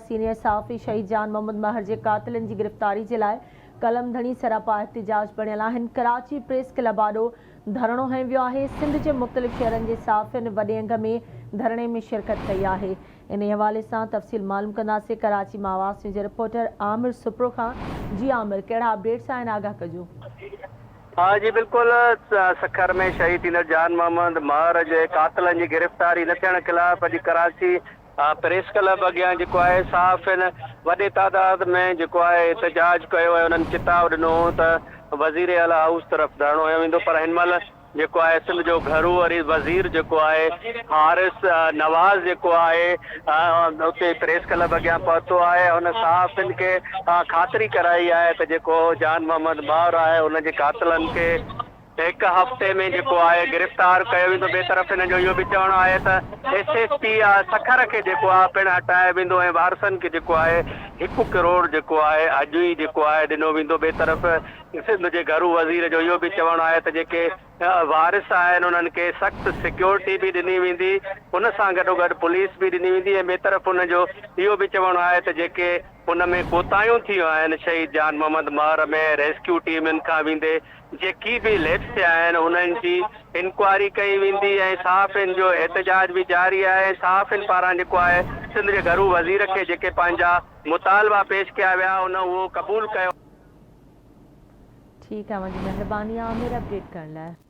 Senior صحافي شهيد جان محمد مهر جي قاتلن جي گرفتاري جي لاء قلم ڌڻي سراپا احتجاج بڻيل آهن، ڪراچي پريس ڪلب آڏو ڌرڻو هنيو ويو آهي، سنڌ جي مختلف شهرن جي صحافين وڏي انگ ۾ ڌرڻي ۾ شرڪت ڪئي آهي، انهي حوالي سان تفصيل معلوم ڪنداسين ڪراچي مان آواز نيوز جي رپورٽر عامر سپرو کان، جي عامر ڪهڙا اپڊيٽس آهن آگاهه ڪجو. ها جي بلڪل سکر ۾ شهيد ٿيندڙ جان محمد مهر جي قاتلن جي گرفتاري نه ٿيڻ خلاف اڄ ڪراچي پريس ڪلب اڳيان جيڪو آهي صحافين وڏي تعداد ۾ جيڪو آهي احتجاج ڪيو ۽ انهن چتاء ڏنو ته وزير اعليٰ هائوس طرف ڌرڻو هنيو ويندو پر هن مهل جيڪو آهي سنڌ جو گهرو وري وزير جيڪو آهي حارث نواز جيڪو آهي اتي پريس ڪلب اڳيان پهتو آهي هن صحافين کي خاطري ڪرائي آهي ته جيڪو جان محمد مهر آهي ان جي قاتلن کي هڪ هفتي ۾ جيڪو آهي گرفتار ڪيو ويندو ٻئي طرف هن جو اهو به چوڻ آهي ته ايس ايس پي سکر کي جيڪو آهي پڻ هٽايو ويندو ۽ وارثن کي جيڪو آهي هڪ ڪروڙ جيڪو آهي اڄ ئي جيڪو آهي ڏنو ويندو ٻئي طرف سنڌ جي گهرو وزير جو اهو به چوڻ آهي ته جيڪي وارث آهن انهن کي سخت سيڪيورٽي به ڏني ويندي ان سان گڏوگڏ پوليس به ڏني ويندي ۽ ٻئي طرف ان جو اهو به چوڻ آهي ته جيڪي ان ۾ ڪوتاهيون ٿيون آهن شهيد جان محمد مهر ۾ ريسڪيو ٽيمن کان ويندي جيڪي به ليپس ٿيا آهن انهن جي انڪوائري ڪئي ويندي ۽ صحافين جو احتجاج به جاري آهي ۽ صحافين پاران جيڪو آهي سنڌ جي گهرو وزير کي جيڪي پنهنجا مطالبا پيش ڪيا ويا ان اهو قبول ڪيو. ٺيڪ آ اوهان جي مهرباني عامر اپڊيٽ ڪرڻ لاء.